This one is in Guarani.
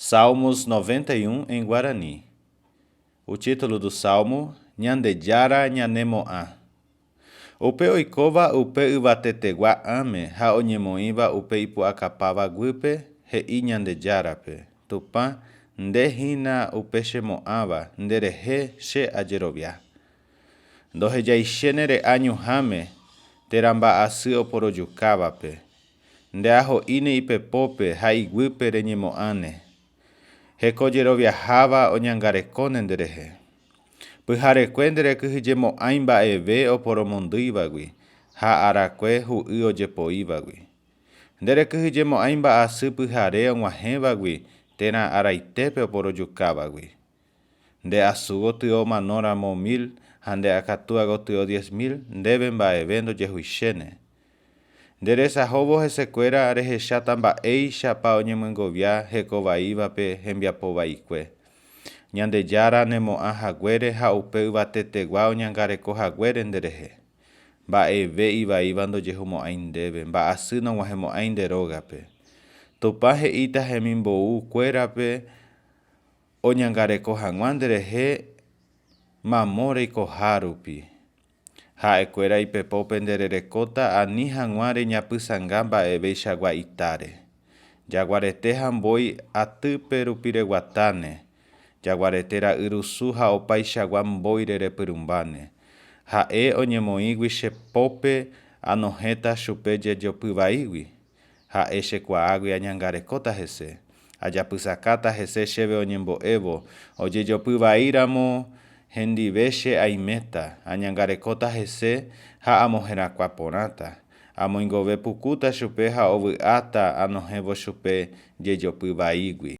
Salmos 91 em Guarani. O título do salmo: Ñandejára ñanemo'ã. Upe oikóva upe yvatetegua ãme ha oñemoĩva upe ipu'akapáva guýpe, he'i Ñandejárape, Tupã, nde hína upe chemo'ãva, nderehe che ajerovia. Ndohejaichéne re'a ñuhãme térã mba'asy oporojukávape. Nde aho'íne ipepópe ha iguýpe reñemo'ãne. Hekojeroviaháva oñangarekóne nderehe. Pyharekue nderekyhyjemo'ãi mba'eve oporomondýivagui ha arakue hu'y ojepoívagui. Nderekyhyjemo'ãi mba'asy pyhare og̃uahẽvagui térã araitépe oporojukávagui. Nde asu gotyo omanóramo mil ha nde akatúa gotyo 10,000, ndéve mba'eve ndojehuichéne. Nde resahóvo hesekuéra rehecháta mba'éichapa oñemyengovia heko vaívape hembiapo vaikue. Ñandejára nemo'ã haguére ha upe yvatetegua oñangareko haguére nderehe. Mba'eve ivaíva ndojehumo'ãi ndéve, mba'asy nog̃uahẽmo'ãi nde rógape. Tupã he'íta hemimbou kuérape oñangareko hag̃ua nderehe mamo reikoha rupi. Ha'ekuéra ipepópe nde rerekóta ani hag̃ua reñapysãnga mba'eveichagua itáre. Jaguarete ha mbói atýpe rupi reguatáne, jaguarete ra'yrusu ha opaichagua mbóire repyrumbáne. Ha'e oñemoĩgui che pópe anohẽta chupe jejopy vaígui. Ha'e chekuaágui añangarekóta hese. Ajapysakáta hese chéve oñembo'évo, ojejopy vai ramo hendive che aiméta, añangarekóta hese ha amoherakuã porãta. Amoingove pukúta chupe ha ovy'áta anohẽvo chupe jejopy vaígui.